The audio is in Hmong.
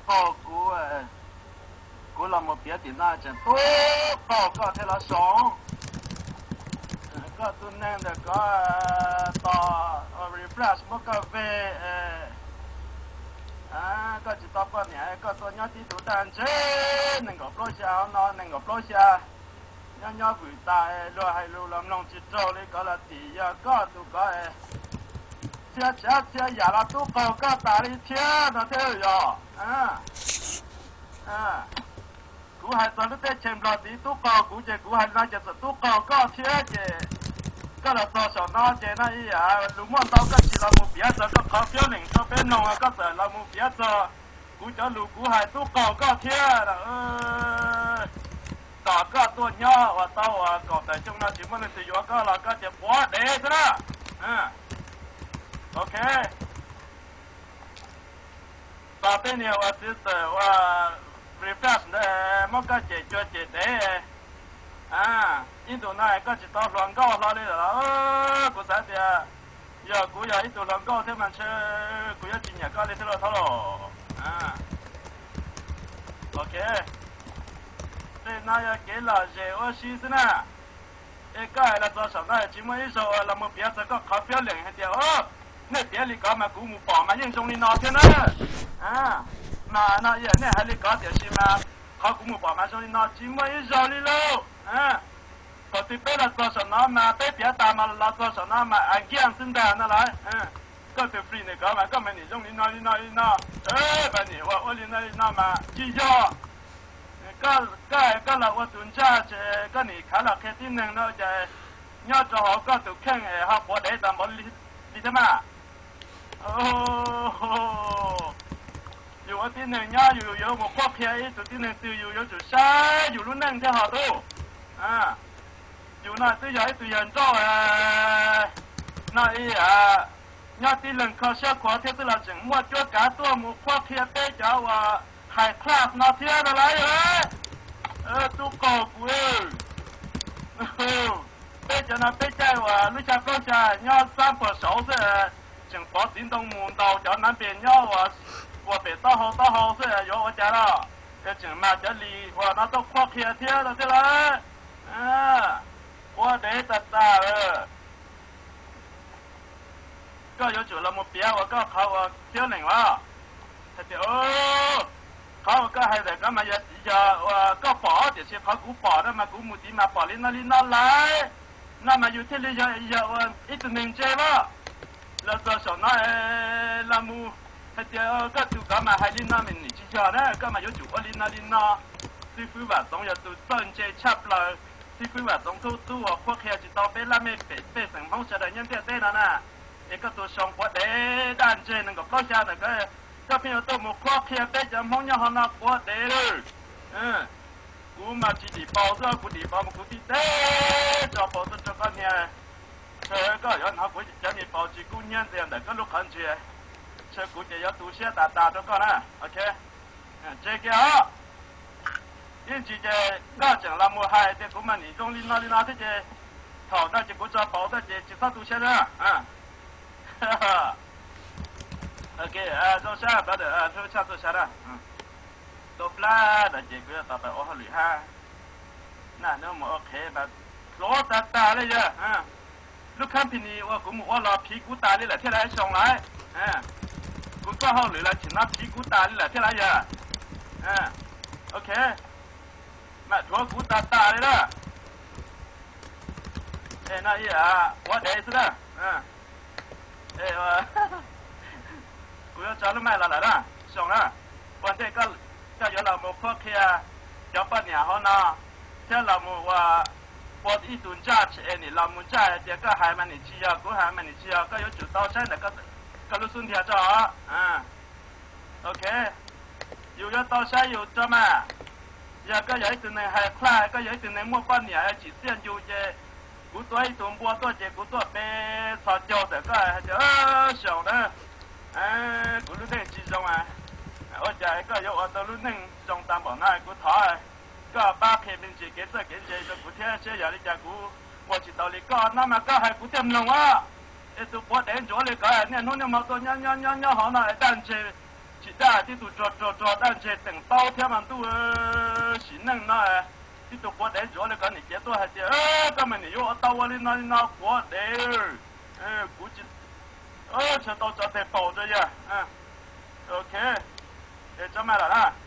qaug kuv, kuv los mus piav tim no tseem tub qaug koj thiab los Soom. Koj tus neeg ntawm koj tos refresh muab koj ve, koj tsis tau poj niam koj tuaj nyob tib tug daj ntseg nees nkaum plaub xya no, nees nkaum plaub xya nyob nyob vwm tas, luag hais lus los mloog tsis raug li, kov los tim yog koj tus kov txhia tsav txhia yam los tub qaug koj tas li thiab no thiab yog. Kuv hais txog lub teb chaws Nplog tid tub qaug kuv ces kuv hais no ces txawm tub qaug koj thiab ces koj los txog saum no ces no lus muaj ntau koj tsis los mus piav txog koj qhov feeling rau peb mloog, koj txawm los mus piav txog kuv cov lus kuv hais tub qaug koj thiab. Tos koj tuaj nyob ua tau uas kaum tawm xyoo no tsis muaj leej twg yuav koj los koj ces quav dev xwb na. Ok. Tos peb niag uas sister uas refresh ntawd muab koj cem cuag cem dev. Ib ntus no koj tsis tau hluas nkauj hlo li lawm los kuv xav tias yog kuv yog ib tug hluas nkauj thiab mas ntshe kuv yuav tsis nyiam koj li thiab lauj thaub lauj. Ok, tej no yog kev lom zem ua si xwb na. Es koj hais los txog saum no tsis muaj ib zaug los mus piav txog koj qhov feeling hais tias nej piav li ko mas kuv mus pom mas yeej zoo li no thiab na. Mas no nej hais li ko tiam sis mas qhov kuv mus pom mas zoo li no tsis muaj ib zaug li lauj. Thaum twg peb los txog saum no mas peb piav tas mas los txog saum no mas a nkiaj xwb ntag no lauj. Koj tus free ntawm ko mas koj mas nim zoo li no li no li no, mas nim ua ua li no li no mas tsis yog. Koj los ua tus ntsaj ces koj nim khav los qhia tib neeg no ces nyob rau hauv koj tus kheej es ho quav dev tas npaum li thiab mas. Yus ua tib neeg nyob yus yuav mus qhuab qhia ib tug tib neeg twg yus yuav tsum saib yus lub neej thiab ho tub. Yus no twb yog ib tug yawg nrauj no ib yam, nyob tib leeg kho siab khuav thiab twb los tseem muaj cuab kav tuaj mus qhuab qhia peb cov uas high class no thiab no lauj. Tub qaug kuv, peb cov no peb caij uas lub xya plaub xya nyob xab puag saud xwb, tseem pov txiv ntoo mus ntaus cov nav npes nyob uas pem taub hau taub hau xwb yuav ua cas los, es tseem mag cov lis uas no tuaj qhuab qhia thiab no thiab lauj. Quav dev tas tas lawm. Koj yuav tsum los mus piav uas koj qhov uas feeling os, hais tias qhov uas koj hais ntawm ko mas yog, yog uas koj pom tiam sis qhov kuv pom no mas kuv mus tid mas pom li no li no lawm, no mas yus thiaj li yog, yog ua ib tug neeg ntse los. Los txog saum no los mus hais tias koj tus kov mas hais li no mas nim tsis yog na, koj mas yuav tsum ua li no li no. Xib fwb Vam Txoov yog tus txawj ntse tshaj plaws. Xib fwb Vam Txoov tub tub uas qhuab qhia tsis tau peb laj mej pem pej xeem Hmoob sawv daws nyob ntiaj teb no na. Es koj tus Soos quav dev daj ntseg nees nkaum plaub xya ntawm ko, koj pheej yuav tuaj mus qhuab qhia peb cov Hmoob nyob hauv no quav dev lawm. Kuv mas tsis dim paus xwb, kuv dim paus mas kuv tib teb tso paus tuaj rau koj niag. Ntshe koj yuav hnov kuv cov me paus tsis kub hnyiab ntxias ntawm koj lub qhov ntswg, ntshe kuv ces yuav tu siab tas tas rau koj na. Ok, ntse kiag os. Ib ntsis ces koj tseem los mus hais tias kuv mas nim zoo li no li no thiab ces thaum no ces kuv tso paus tuaj ces tsis txhob tu siab na. Ok, zoo sab brother, hlub tshaj tuaj sab na. Tau plab no ces kuv yuav tau pab ua hauj lwm hab. Na nub mus ua qhev mas hlob tag tag li yog. Lub company uas kuv mus ua los phiv kuv tas li lawm thiab lauj Soos lauj. Kuv txoj hauj lwm los tsim no phiv kuv tas li lawm thiab lauj yog. Ok, mam dhuav kuv tas tas li na. Es no ib yam quav dev xwb na. Kuv yuav tso lub maij los lawm na, Soos na. Ua ntej koj yuav los mus qhuab qhia cov poj niam hauv no thiab los mus ua, ua ib tug ntsaj es nim los mus ntsaj hais tias koj hais mas nim tsis yog, kuv hais mas nim tsis yog, koj yuav tsum tau saib ntawm koj lub xub ntiag tso. Ok, yus yuav tau saib yus tso mas. Yog koj yog ib tug neeg high class, koj yog ib tug neeg muaj poj niam tsim txiaj ncu ces kuv tua ib tug npua tuaj ces kuv tuaj pe txhos caug ntawm koj hais tias, Soos na, kuv lub neej tsis zoo, ua cas koj yuav ua tau lub neej zoo tag npaum no, kuv thov koj pab qhia me ntsis kev txawj kev ntse rau kuv thiab seb yog li cas kuv ua tsis tau li koj no mas koj hais kuv thiaj mloog os. Es tus quav dev ntsuav li koj niaj hnub niaj hmo tuaj nyob nyob nyob nyob hauv no es daj ntseg Tsis daj tib tug rog rog rog daj ntseg teem taub thiab mas ntuj, sim neej no tib tug quav dev ntsuav li koj niam cev tuaj hais tias koj mas niam yuav ua tau ua li no li no quav dev. Kuv tsis, tsis tau tso tes paum rau yog. Ok, tso mas lawm na.